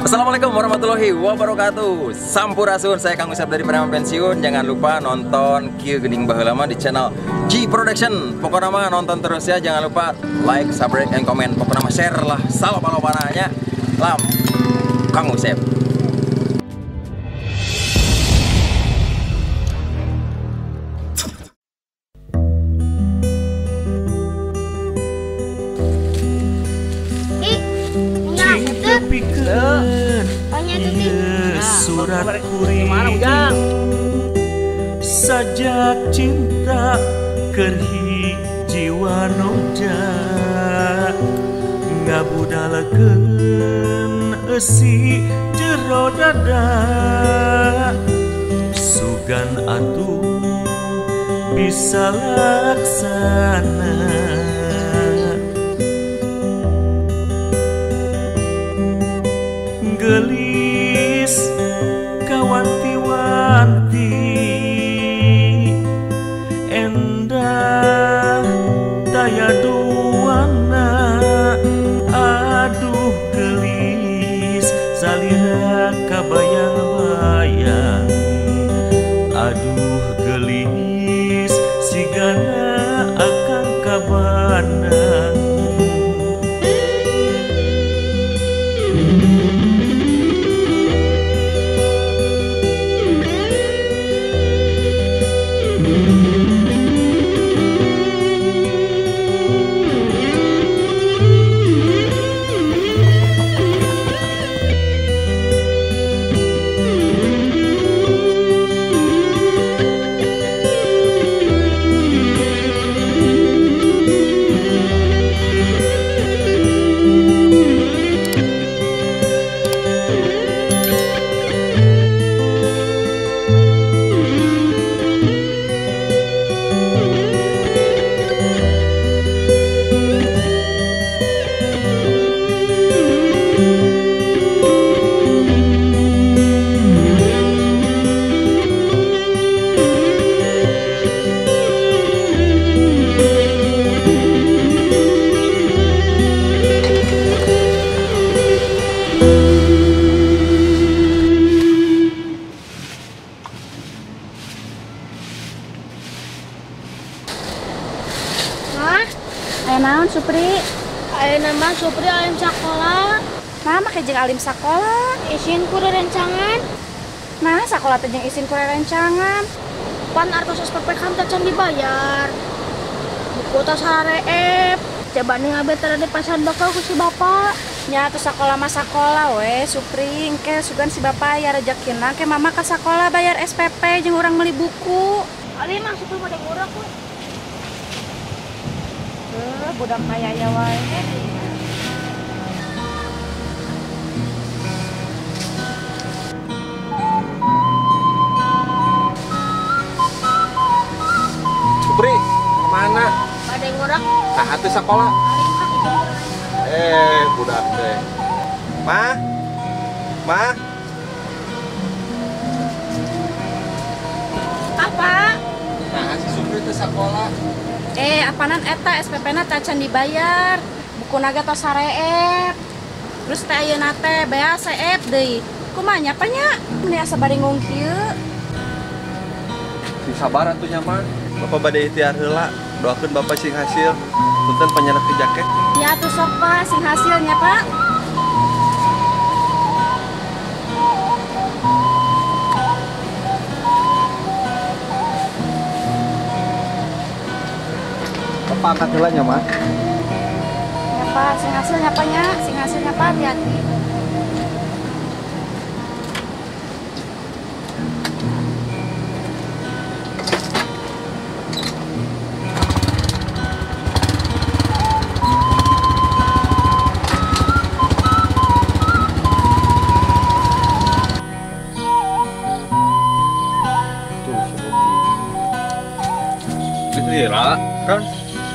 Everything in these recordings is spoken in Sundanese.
Assalamualaikum warahmatullahi wabarakatuh. Sampurasun, saya Kang Usep dari Preman Pensiun. Jangan lupa nonton Kieu Geuning Baheula Mah di channel G Production. Pokoknya mah nonton terus ya, jangan lupa like, subscribe, and comment. Pokoknya mah share lah, salopa-lopananya. Lam, Kang Usep. Surat kuring sajak cinta kerhi jiwa noda ngabudalakeun eusi jero dada sugan atuh bisa laksana gelis kawanti-wanti endah daya duana aduh gelis salira kabayang-bayang aduh gelis sigana akang kabanang. Naon Supri? Ayeuna mah Supri alim sakola. Nah, make jeung alim sakola. Isin ku rerencangan. Nah, sakola teh jeung isin ku rerencangan. Pan artos SPP kan teh can dibayar. Buku tas hareep. Jabane ngabe teh di pasar bakal ku si bapak. Nya atuh sakola mah sakola we, Supri. Engke sugan si bapak aya rejekina ke mama ka sakola bayar SPP jeung urang meuli buku. Ali mah Supri mah murah ku. Budak kaya ya wae. Supri, kemana? Pada ngurak. Nah, atuh sekolah. Budak teh. Ma? Ma? Apa? Nah, si Supri teh sekolah. Apanan eta SPP-na tacan dibayar, buku naga tos sareep. Terus teh ayeuna teh bea seep deui. Kumaha nya nya? Meni asa bari ngungkieu. Si sabar atuh nya mah. Bapak bade ikhtiar heula, doakeun bapak sing hasil. Punten panyanak ke jaket. Ya atuh sok Pak, sing hasilnya Pak. Bapak angkat heula nya, Mak. Ya, Pak, sing hasilnya Pak nya, sing hasilnya Pak, hati-hati. Tuh, si Bobi. Lila, kan?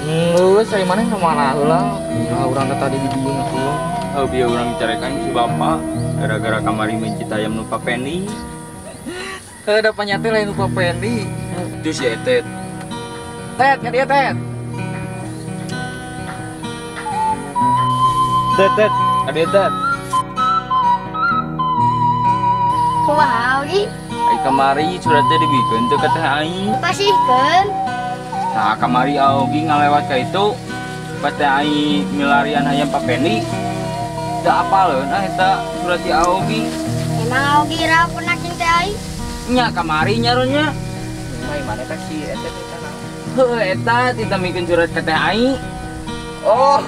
Geus ari maneh ka mana heula? Nah, urang teh tadi di dieu atuh. Oh, bieu urang dicarekan si bapak gara-gara kamari mencit ayam nu papendi. Heuh, da panyate lain nu papendi. Itu si Etet. Tet, ka dieu Tet. Tet, Tet, ka dieu Tet. Augi. Ai kamari suratnya dibikeun teu ka Teh Ai. Pasihkeun. Nah, kamari Augi ngalewat ka itu pas Teh Ai milarian hayam Pak Pendi. Teu apaleun ah eta surat si Augi. Emang Augi raw pernah jeung Teh Ai? Nya kamari nyaronnya. Mai mana teh si eta teh naon? Heuh eta ditamikeun surat ka Teh Ai. Oh,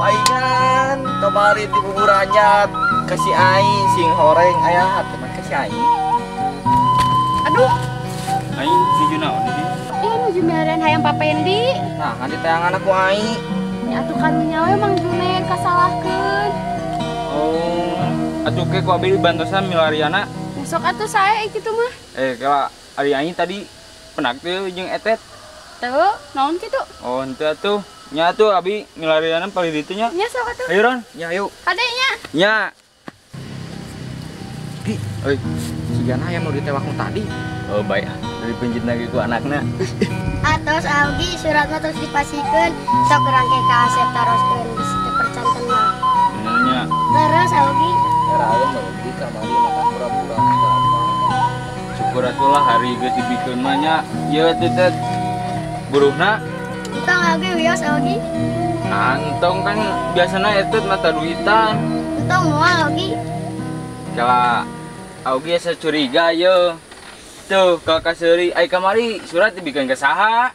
paingan kamari di buburannya kasih Ai sing horeng aya hati mah kasih Ai. Aduh. Ai nuju naon di dieu? Ih nuju milarian hayam Pak Pendi. Nah, kan ditayangan aku Ai. Nya atuh karunya we Mang Junet kasalahkeun. Oh, atuh ke ku abi dibantosan milariana. Besok atuh sae kitu mah. Kala ari Ai tadi penak teu jeung etet. Teu, naon kitu? Oh, henteu atuh. Nya atuh abi milariana palih ditu nya. Nya sok atuh. Ayo Ron. Nya ayo. Kade nya. Nya. Gi, euy, sigana hayam nu ditewak nu tadi. Oh, baik. Dari pencit lagi ku anakna. Atos Augi suratna terus dipasikeun, sok rangke ka Asep taroskeun bisi teu percanten mah. Benernya. Terus Augi. Eraeun Augi kamari makan pura-pura teu apa. Syukur atuh lah hari geus dibikeun mah nya. Ieu teh teh buruhna. Entong Augi wios Augi. Nah, entong kan biasana etut mata duitan. Entong moal Augi. Kala Augi asa curiga ye. Tuh, ka kaseuri ai kamari surat dibikeun ka saha?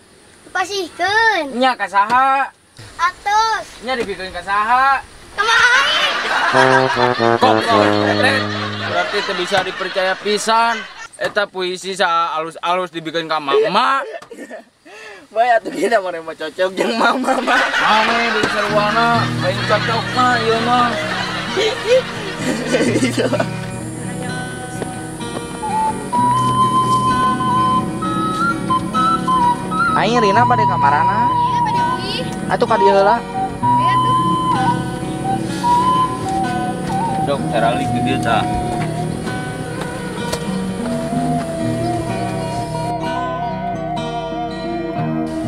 Pasihkeun. Nya ka saha? Atos. Nya dibikeun ka saha? Kamari. Berarti teu bisa dipercaya pisan. Eta puisi sa alus-alus dibikeun ka mama. Bae atuh kita mah mah cocok jeung mama mah. Mame di sarwana lain cocok mah ieu mah. Aing Rina bade ka marana? Iya, bade uih. Atuh ka dieu heula. Iya tuh. Sok caralik di dieu tah.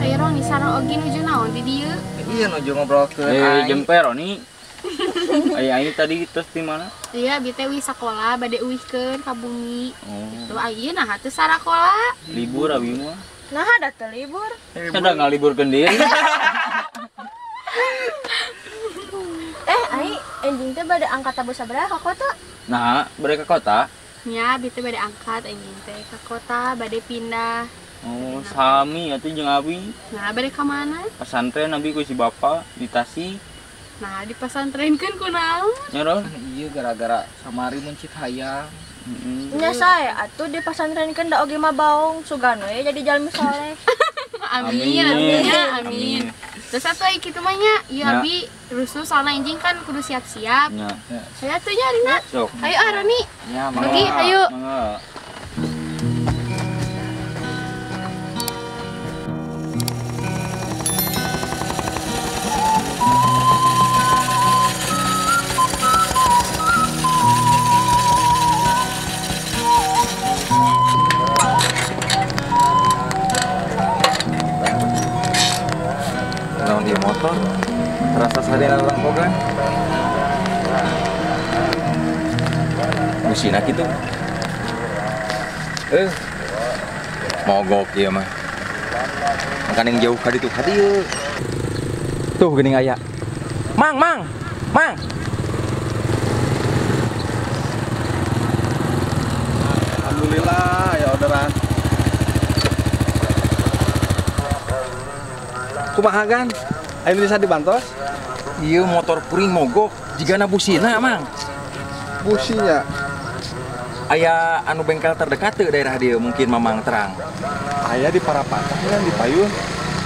Ayo Roni sareng Ogi nuju naon di dieu? Iya nuju ngobrolkeun aing. Jempe Roni. Ai aing tadi terus di mana? Iya, abi teh wih sakola bade uihkeun ka bumi. Oh. Tuh ayeuna naha teu sarakola. Libur abi mah. Nah, ada teu libur. Ada ngaliburkeun diri. Ai enjing teh bade angkat tabu sabaraha ka kota? Nah, bade ka kota? Nya, abi teh bade angkat enjing teh ka kota, bade pindah. Oh, sami atuh jeung abi. Nah, bade ka mana? Pesantren abi ku si bapa di Tasik. Nah, dipesantrenkeun ku naon? Nya, Ron. Iya gara-gara samari mencit hayam. Nya sae atuh dipesantrenkeun da oge mah baong sugan we jadi jalmi soleh. Amin, amin, ya, amin. Terus atuh ai kitu mah nya, ieu abi rusuh soalna enjing kan kudu siap-siap. Nya. Saya atuh nya Rina. Ayo ah Roni. Nya, mangga. Ogi, ayo. Mangga. Naon ieu motor? Terasa sadena langkogan. Busina kitu. Mogok ieu mah. Makaning jauh ka ditu ka dieu. Tuh geuning aya. Mang, mang. Mang. Alhamdulillah ya orderan. Kumaha kan? Ayo bisa dibantos? Ieu motor kuring mogok jigana busina, Mang. Businya? Aya anu bengkel terdekat teu daerah dieu mungkin Mamang terang. Aya di Parapatan kan di Payun.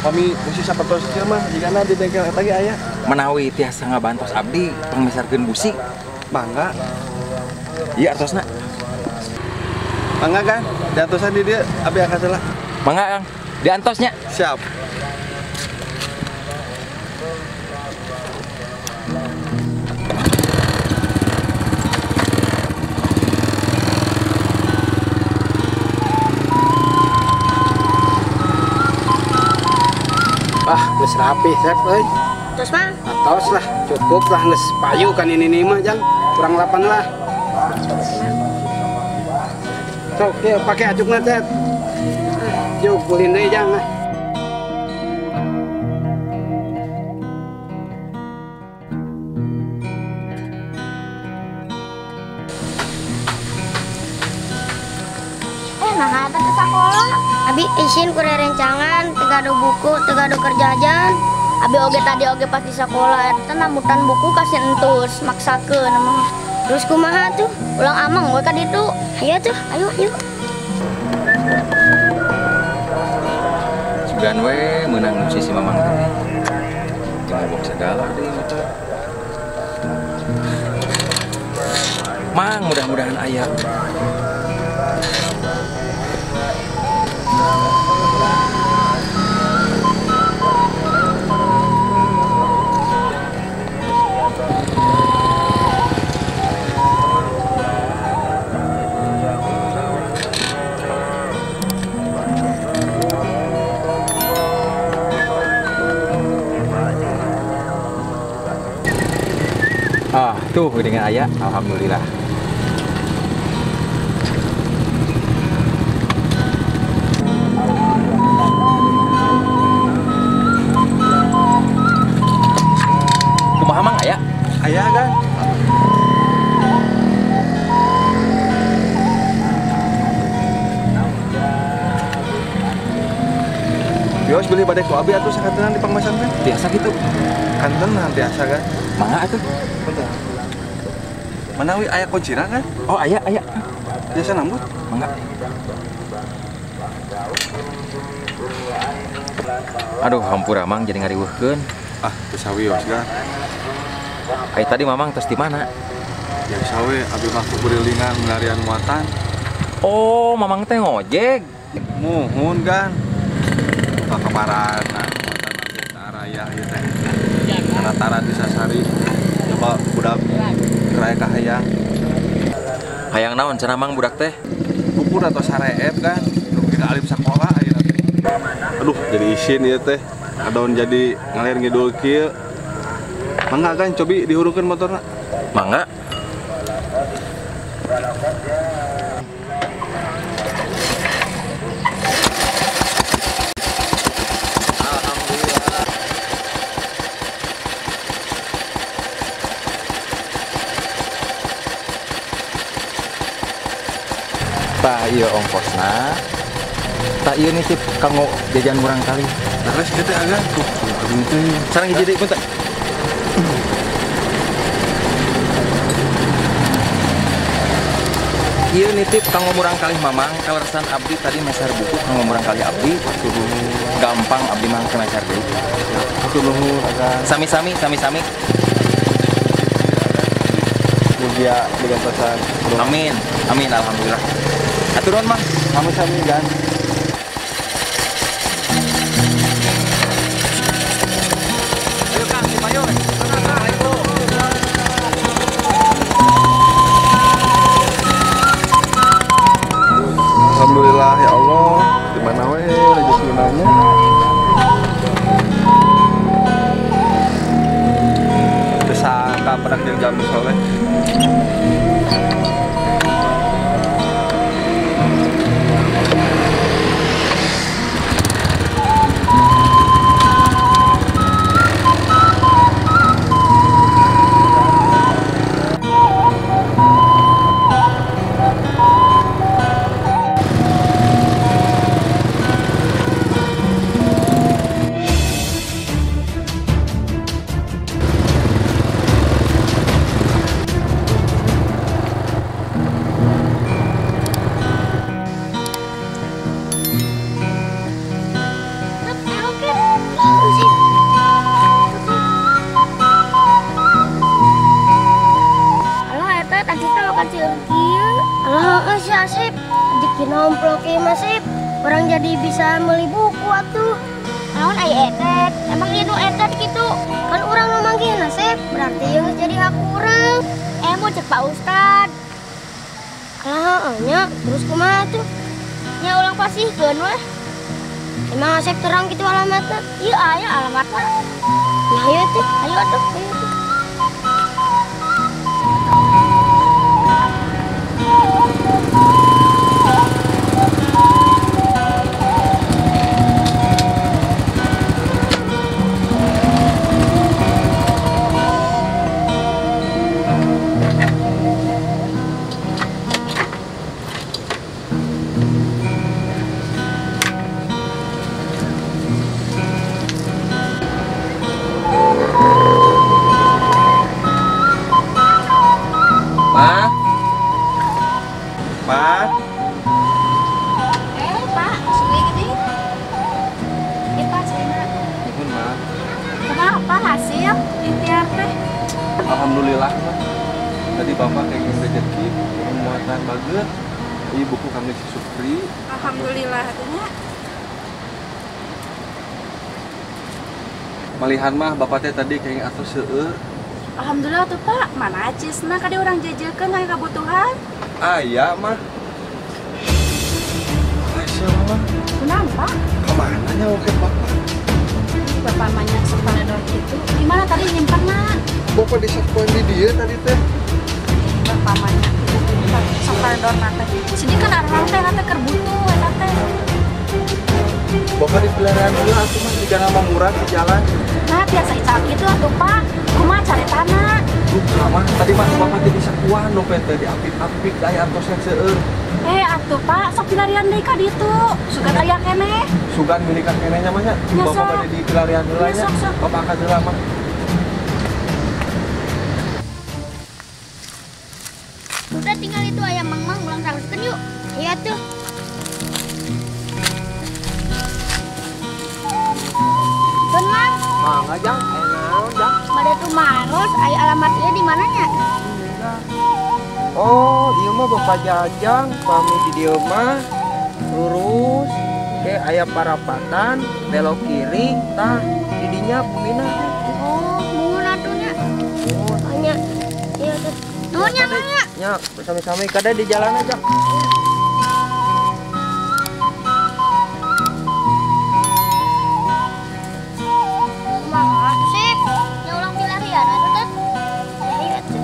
Kami busi sapertos kieu mah jigana di bengkel eta ge aya. Menawi tiasa ngabantos abdi pangmesarkeun busi. Mangga. Ieu artosna. Mangga kan? Diantosan di dieu abi angkat heula. Mangga Kang. Diantosnya. Siap. Ah, geus rapi sep euy. Terus mah? Atos lah, cukup lah geus payu kan ini nih mah jang. Kurang 8 lah. Sok ieu pake acukna teh. Yuk ulin deui jang. Nah, ke sekolah. Abi isin ku rencangan, teu gaduh buku, teu gaduh kerjaan. Abi oge tadi oge pas di sekolah eta nambutan buku kasih entus, maksakeun mah. Terus kumaha tuh? Ulang ameng we ka ditu. Hayo tuh, ayo yuk. Sugan we meunang si Mamang teh. Jeung ngobok segala deui motor. Mang mudah-mudahan aya. Ah, tuh dengan ayah, alhamdulillah. Kumaha Mang aya? Aya kan? Bios beli badai ku abi atuh sakantenan di pangmasan teh. Biasa gitu. Kantenan biasa kan. Mangga atuh. Bentar. Manawi aya kuncina kan? Oh, aya aya. Biasa nambut. Mangga. Aduh, hampura Mang jadi ngariweuhkeun. Ah, teu sawios ga. Ai tadi Mamang tos di mana? Biasa we abi mah kuburilingan milarian muatan. Oh, Mamang teh ngojek. Muhun kan. Kakaparana muatan abi raya ieu teh. Tara-tara disasari. Coba budak raya ka hayang. Hayang naon cenah Mang budak teh? Buku atau sareep kan. Nu kita alim sakola ayeuna teh. Aduh, jadi isin ieu teh. Adon jadi ngalir ngidul kieu. Mangga kan cobi dihurungkeun motorna. Mangga. Alhamdulillah. Tah ieu ongkosna. Tah ieu nitip kanggo jajan murang kali. Terus kita agak tuh. Sareng hiji deui punten. Ieu nitip kanggo murang kalih Mamang, kaleresan abdi tadi meser buku kanggo murang kalih abdi. Gampang abdi mah ke meser deui. Hatur nuhun agan. Sami-sami, sami-sami. Mugia digantosan. Amin. Amin alhamdulillah. Hatur nuhun Mang. Sami-sami gan. Ayo Kang, dipayun. Alhamdulillah ya Allah, di mana we rezekina nya. Teu sangka pedak jeung jalmi soleh. Asep, rezeki nomplok ieu mah Sip. Orang jadi bisa meuli buku atuh. Naon ai etet? Emang ieu nu etet kitu? Kan urang nu manggihna Sip, berarti ieu geus jadi hak urang. Emo cek Pak Ustad. Alah heueuh nya, terus kumaha tuh? Nya ulang pasihkeun weh. Emang Asep terang kitu alamatna? Ieu aya alamatna. Ya ayo tuh, ayo atuh, ayo tuh. Alhamdulillah mah. Tadi bapak kayak rezeki muatan bager. Ieu buku kami si Supri. Alhamdulillah atuh. Malihan mah bapak teh tadi kayak atuh seueur. Alhamdulillah tuh Pak, mana acisna kadi urang jajakeun aya kabutuhan? Aya mah. Masya Allah. Kunaon Pak? Kemana nya oke bapak? Bapak mah nya sok paledor kitu. Di mana tadi nyimpenna? Bapak di sakuan di dieu tadi teh. Bapak mah nya sok paledor teh. Sini kan arang teh teh keur butuh eta teh. Bapak di peliharaan heula atuh mah jiga nama murah di jalan. Nah, biasa ical kitu atuh Pak. Kumaha caritana? Duh, mah tadi mah bapak teh di sakuan dompet teh diapik-apik da aya antos yang seueur. Atuh Pak, sok pilarian deui ka ditu. Sugan aya keneh. Sugan milik keneh nya mah nya. Bapak bade di pilarian heula nya. Bapak angkat heula mah. Udah tinggal itu ayam mang-mang ulang teruskeun yuk. Iya tuh. Tenang. Mangga jang, naon jang? Bade tumaros aya alamat ieu di mananya? Oh, ieu mah Bapak Jajang, pami di dieu mah lurus ke aya parapatan, belok kiri, tah di dinya bumina. Oh, muhun atuh nya. Oh, nya. Iya tuh. Nuhun nya, Mang nya. Nya, sami-sami kada di jalan aja. Kumaha sih? Nya ulang pilarian atuh teh. Ayo atuh.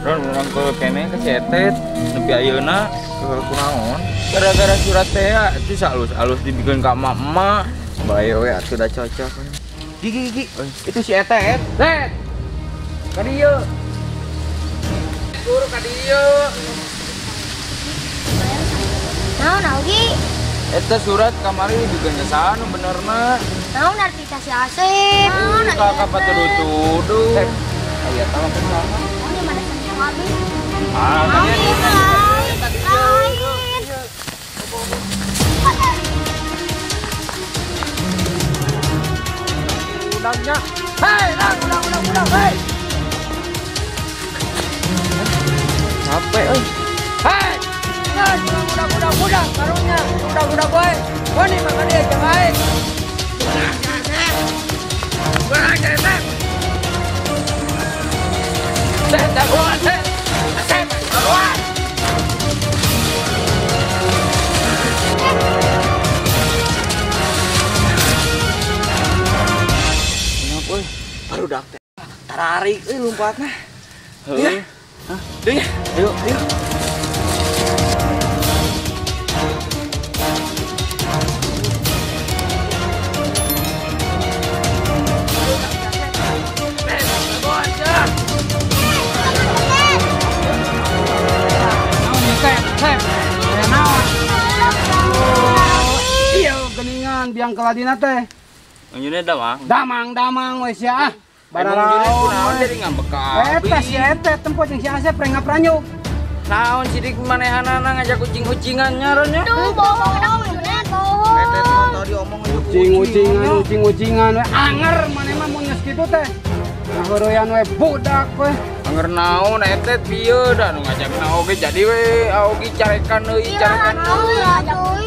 Ron urang ke kene ke cetet nepi ayeuna keur kunaon? Gara-gara surat teh itu alus-alus dibikin ka emak-emak. Bae we atuh da cocok. Gigi gigi, itu si Etet. Tet. Ka dieu. Guru ka dieu. Naon Augi? Eta surat kamari dibikin ka saha nu benerna? Naon arti si Asep? Naon kakak patuduh-tuduh. Aya tah mah kumaha? Ah, lain, lain. Udangnya. Hei, udang, udang, udang, hei. Capek, euy. Hei, udang, udang, udang, udang, karunya, udang, udang, boy. Wani makan dia jeung aing. Urang Asep. Asep, Asep, keluar. Kenapa euy? Barudak teh tararik euy lompatna. Heuh. Hah? Deui. Ayo, ayo. Biang keladina teh. Anjeunna damang. Damang-damang we sia ah. Bararaon kunaon jadi ngambek ka abi. Eta si eta tempo jeung si Asep rengap ranyuk. Naon sidik manehanana ngajak ucing-ucingan nya ron nya. Tuh bohong dong Junet, bohong. Eta tadi omong ucing-ucingan, ucing-ucingan we anger maneh mah mun geus kitu teh. Ngahuruyan we budak we. Anger naon eta bieu da nu ngajakna oge jadi we aogi carekan deui, carekan deui.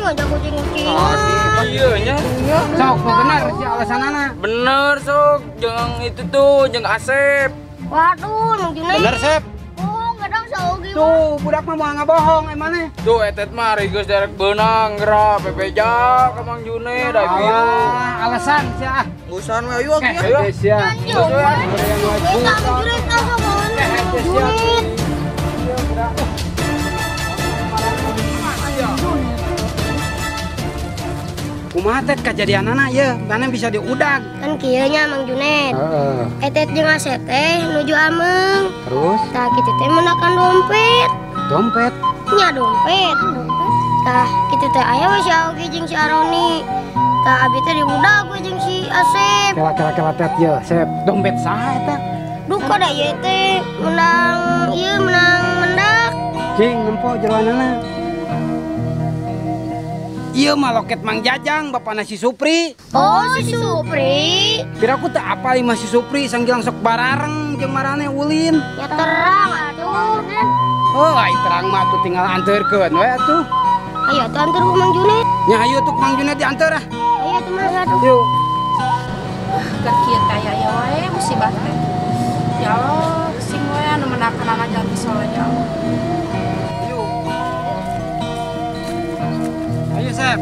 Ngajak ucing-ucingan. Iya nya. Sok bener si alasanana. Bener sok, jeung itu tuh jeung Asep. Waduh, Mang Junet. Bener Sep. Bohong kadang saogi. Tuh, budak mah moal ngabohong ai maneh. Tuh etet mah ari geus derek beunang geura pepeja ka Mang Junet da bieu. Alasan sia ah. Ngusan we ayo ayo. Sia. Mang Junet Junet. Kumaha tet kajadianana ieu, mana bisa diudag. Kan kieu nya Mang Junet. Heeh. Etet jeung Asep teh nuju ameng. Terus? Tah kitu teh menakan dompet. Dompet? Nya dompet. Dompet. Tah kitu teh aya we si Augi jeung si Aroni. Tah abi teh diudag we jeung si Asep. Kela-kela tet ye, Sep. Dompet saha eta? Duka da ieu teh menang ieu menang mendak. Cing nempo jeroanana. Ieu mah loket Mang Jajang, bapana si Supri. Oh, si Supri. Piraku teu apal imah si Supri sanggilang sok barareng jeung marane ulin. Ya terang atuh. Oh, ai terang mah atuh tinggal anterkeun we atuh. Ayo atuh anter ku Mang Junet. Nya ayo tuh Mang Junet dianter ah. Ayo atuh Mang atuh. Yuk. Keur kieu teh aya wae musibah teh. Ya Allah, sing we anu menakan jalmi soleh ya Allah. Yuk. Ayo Sep.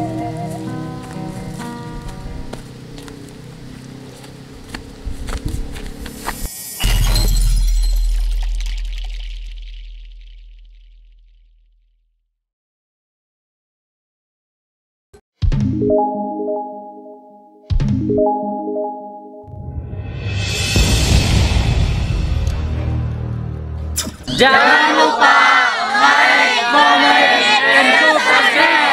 Jangan lupa like, comment, and subscribe.